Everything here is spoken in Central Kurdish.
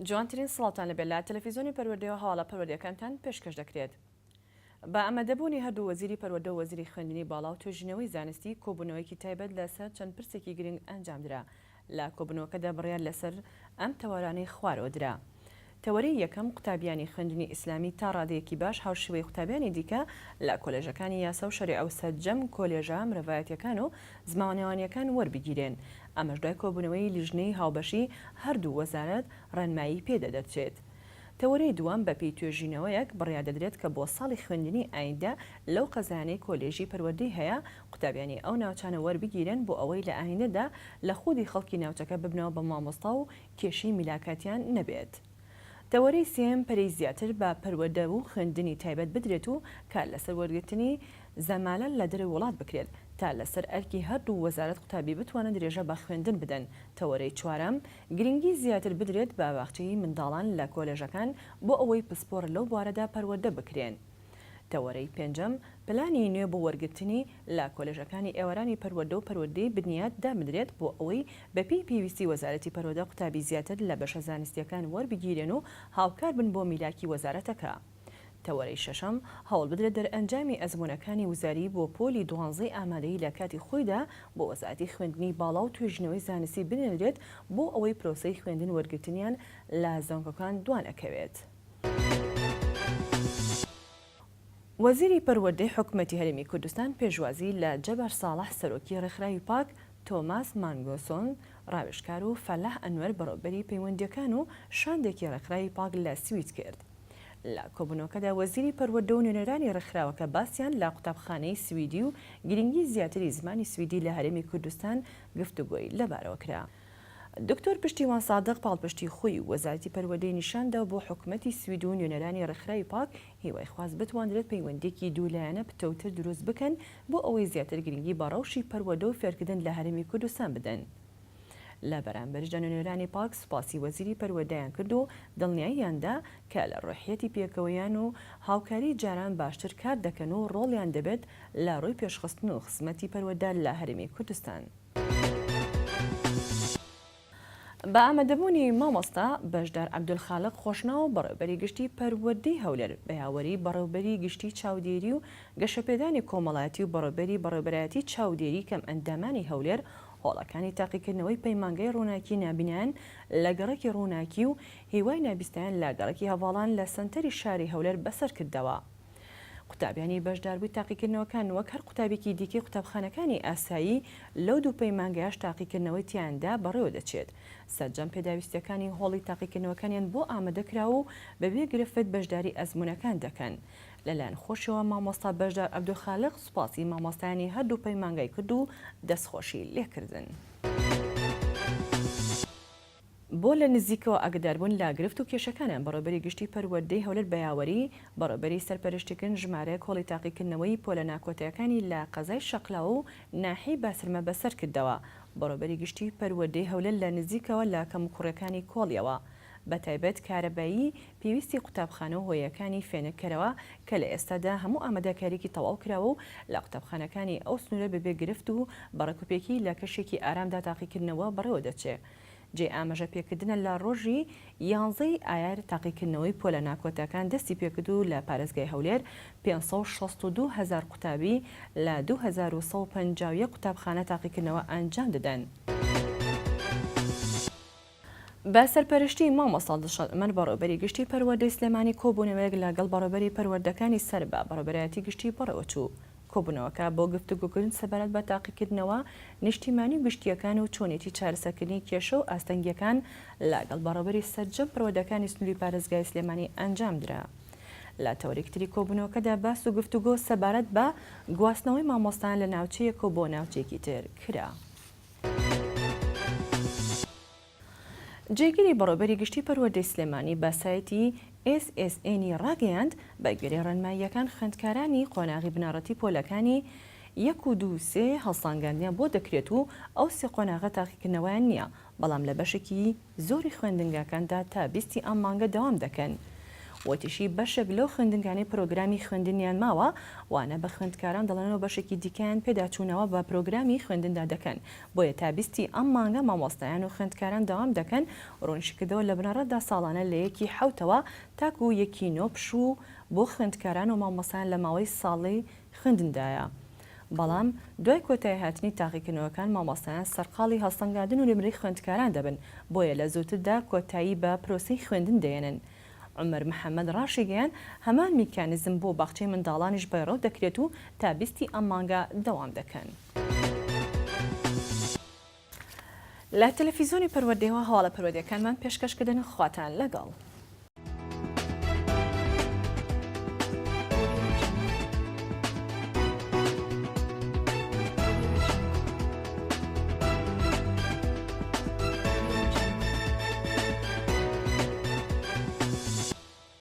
جوانترین سڵاوتان لەبێت لە تەلەفیزیۆنی پەروەردەوە هەواڵە پەروەردەکانتان پێشکەش دەکرێت. بە ئامادەبوونی هەردوو وەزیری پەروەردە و وەزیری خوێندنی باڵا و توێژینەوەی زانستی کۆبوونەوەیەکی تایبەت لەسەر چەند پرسێکی گرنگ ئەنجامدرا. لە کۆبوونەوەکەدا بڕیار لەسەر ئەم تەوەرانەی خوارەوە درا. تەوەرەی یەکەم، قوتابیانی خوێندنی ئیسلامی تا ڕادەیەکی باش هاوشێوەی قوتابیانی دیکە لە کۆلێژەکانی یاسا و شەریعە و سەرجەم کۆلێژە مرۆڤایەتیەکان و زمانەوانیەکان وەربگیرێن، ئەمەش دوای کۆبوونەوەی لیژنەی هاوبەشی هەردوو وەزارەت ڕێنمایی پێ دەدەرچێت. تەوەرەی دووەم، بەپێی توێژینەوەیەک بڕیار دەدرێت کە بۆ ساڵی خوێندنی ئایندە لەو قەزایانەی کۆلێژی پەروەردەی هەیە قوتابیانی ئەو ناوچانە وەربگیرێن بۆ ئەوەی لە ئایندەدا لە خودی خەڵکی ناوچەکە ببنەوە بە مامۆستا و کێشەی میلاکاتیان نەبێت. تەوەرەی سێیەم، پەرەی زیاتر بە پەروەردە و خوێندنی تایبەت بدرێت و کار لەسەر وەرگرتنی زەمالە لە دەرەوەی وڵات بکرێت تا لەسەر ئەرکی هەردوو وەزارەت قوتابی بتوانن درێژە بە خوێندن بدەن. تەوەرەی چوارەم، گرنگی زیاتر بدرێت بە باخچەی منداڵان لە کۆلێژەکان بۆ ئەوەی پسپۆڕ لەو بوارەدا پەروەردە بکرێن. تەوەرەی پێنجەم، پلانی نوێ بۆ وەرگرتنی لە کۆلێژەکانی ئێوارانی پەروەردە و پەروەردەی بنیات دابنرێت بۆ ئەوەی بەپێی پێویستی وەزارەتی پەروەردە قوتابی زیاتر لە بەشە زانستییەکان وەربگیرێن و هاوکار بن بۆ میلاکی وەزارەتەکە. تەوەرەی شەشەم، هەوڵبدرێت دەرئەنجامی ئەزموونەکانی وزاری بۆ پۆلی دوانزەی ئامادەیی لە کاتی خۆیدا بۆ وەزارەتی خوێندنی باڵا و توێژینەوەی زانستی بنێنرێت بۆ ئەوەی پرۆسەی خوێندن وەرگرتنیان لە زانکۆکان دوانەکەوێت. وەزیری پەروەردەی حکومەتی هەرێمی کوردستان پێشوازی لە جەبار ساڵح سەرۆکی ڕێکخراوی پاک، تۆماس مانگۆسۆن ڕاوێژکار و فەلاح ئەنوەر بەڕێوەبەری پەیوەندییەکان و شاندێکی ڕێکخراوی پاک لە سوید کرد. لە کۆبوونەوەکەدا وەزیری پەروەردە و نوێنەرانی ڕێکخراوەکە باسیان لە قوتابخانەی سویدی و گرنگی زیاتری زمانی سویدی لە هەرێمی کوردستان گفتوگۆی لەبارەوە کرا. دکتۆر پشتیوان سادق پاڵپشتی خۆی و وەزارەتی پەروەردەی نیشاندا بۆ حکومەتی سوید و نوێنەرانی ڕێکخراوی پاک، هیوای خواست بتواندرێت پەیوەندییەکی دوولایەنە پتەوتر دروست بکەن بۆ ئەوەی زیاتر گرنگی بە ڕەوشی پەروەردە و فێرکردن لە هەرێمی کوردستان بدەن. لە بەرامبەریشدا نوێنەرانی پاک سوپاسی وەزیری پەروەردەیان کرد و دڵنیاییان دا کە لە ڕۆحیەتی پێکەوەیان و هاوکاری جاران باشتر کار دەکەن و ڕۆڵیان دەبێت لە ڕووی پێشخستن و خزمەتی پەروەردە لە هەرێمی کوردستان. بە ئامادەبوونی مامۆستا بەشدار عەبدولخالق خۆشناو بەڕێوەبەری گشتی پەروەردەی هەولێر بە یاوەری بەڕێوەبەری گشتی چاودێری و گەشەپێدانی کۆمەڵایەتی و بەڕێوەبەری بەڕێوەبەرایەتی چاودێری کەمئەندامانی هەولێر هۆڵەکانی تاقیکردنەوەی پەیمانگای ڕووناکی نابینایان لە گەڕەکی ڕووناکی و هیوای نابیستایان لە گەڕەکی هەڤاڵان لە سەنتەری شاری هەولێر بەسەرکردەوە. قوتابیانی بەشداربووی تاقیکردنەوەکان وەک هەر قوتابیکی دیکەی قوتابخانەکانی ئاسایی لەو دوو پەیمانگایەش تاقیکردنەوەی تیایاندا بەڕێوەدەچێت سەرجەم پێداویستیەکانی هۆڵی تاقیکردنەوەکانیان بۆ ئامادەکراوە و بەبێ گرفت بەشداری ئەزموونەکان دەکەن. لەلایەن خۆشیەوە مامۆستا بەشدار عەبدولخالق سوپاسی مامۆستایانی هەردوو پەیمانگای کرد و دەستخۆشی لێکردن. بۆ لە نزیکەوە ئاگەداربوون لە گرفت و کێشەکانیان بەڕێوەبەری گشتی پەروەردەی هەولێر بە یاوەری بەڕێوەبەری سەرپەرشتیکردن ژمارەیەک هۆڵی تاقیکردنەوەی پۆلە ناکۆتایەکانی لە قەزای شەقلاوە و ناحیەی باسرمە بەسەرکردەوە بەڕێوەبەری گشتی پەروەردەی هەولێر لە نزیکەوە لە کەموکوڕیەکانی کۆڵیەوە بەتایبەت کارەبایی پێویستی قوتابخانە و هۆیەکانی فێنککەرەوە کە لە ئێستادا هەموو ئامادەکاریەکی تەواو کراوە و لە قوتابخانەکانی ئەو سنوورە بەبێ گرفت و بە ڕێکوپێکی لە کەشێکی ئارامدا تاقیکردنەوە بەڕێوە دەچێ. جێی ئاماژە پێکردنە لە ڕۆژی یانزە ی ئایار تاقیکردنەوەی پۆلە ناکۆتاکان دەستی پێکرد و لە پارێزگای هەولێر 562 هەزار قوتابی لە 2151 قوتابخانە تاقیکردنەوە ئەنجام دەدەن. بە سەرپەرشتی مامۆستا دڵشاد عومەر بەڕێوەبەری گشتی پەروەردەی سلێمانی کۆبوونەوەیەک لە گەڵ بەڕێوەبەری پەروەردەکانی سەر بە بەڕێوەبەرایەتی گشتی بەڕێوەچوو. کۆبوونەوەکە بۆ گفتوگۆکردن سەبارەت بە تاقیکردنەوە نیشتیمانی و گشتییەکان و چۆنێتی چارەسەرکردنی کێشە و ئاستەنگییەکان لە گەڵ بەڕێوەبەری سەرجەم پەروەردەکانی سنووری پارێزگای سلێمانی ئەنجامدرا. لە تەوەرێکی تری کۆبوونەوەکەدا باس و گفتوگۆ سەبارەت بە گواستنەوەی مامۆستایان لە ناوچەیەکەوە بۆ ناوچەیەکی تر کرا. جێگری بەڕێوەبەری گشتی پەروەردەی سلێمانی بە سایتی ئێس ئێس ئێنی ڕاگەیاند، بەگوێرەی ڕێنماییەکان خوێندکارانی قۆناغی بنەڕەتی پۆلەکانی یەک و دوو و سێ هەڵسانگاندنیان بۆ دەکرێت و ئەو سێ قۆناغە تاقیکردنەوەیان نییە، بەڵام لە بەشێکی زۆری خوێندنگاکاندا تا بیستی ئەم مانگە دەوام دەکەن. وتیشی، بەشێک لەو خوێندنگانەی پرۆگرامی خوێندنیان ماوە، وانە بە خوێندکاران دەڵێن و بەشێکی دیکەیان پێداچوونەوە بە پرۆگرامی خوێندندا دەکەن، بۆیە تا بیستی ئەم مانگە مامۆستایان و خوێندکاران دەوام دەکەن، ڕوونیشیکردەوە لە بنەڕەتدا ساڵانە لە یەکی حەوتەوە تاکو یەکی نۆ پشوو بۆ خوێندکاران و مامۆستایان لە ماوەی ساڵی خوێندندایە. بەڵام دوای کۆتاییهاتنی تاقیکردنەوەکان مامۆستایان سەرقاڵی هەڵسەنگاندن و نمرەی خوێندکاران دەبن، بۆیە لە زووتردا کۆتایی بە پرۆسەی خوێندن دەێنن. عومەر محەمەد ڕاشیگەیاند، هەمان میکانیزم بۆ باخچەی منداڵانیش پەیڕەو دەکرێت و تا بیستی ئەم مانگە دەوام دەکەن. لە تەلەفیزۆنی پەروەردەیەوە هەواڵە پەروەردەیەکانمان پێشکەش کردن، خواتان لەگەڵ.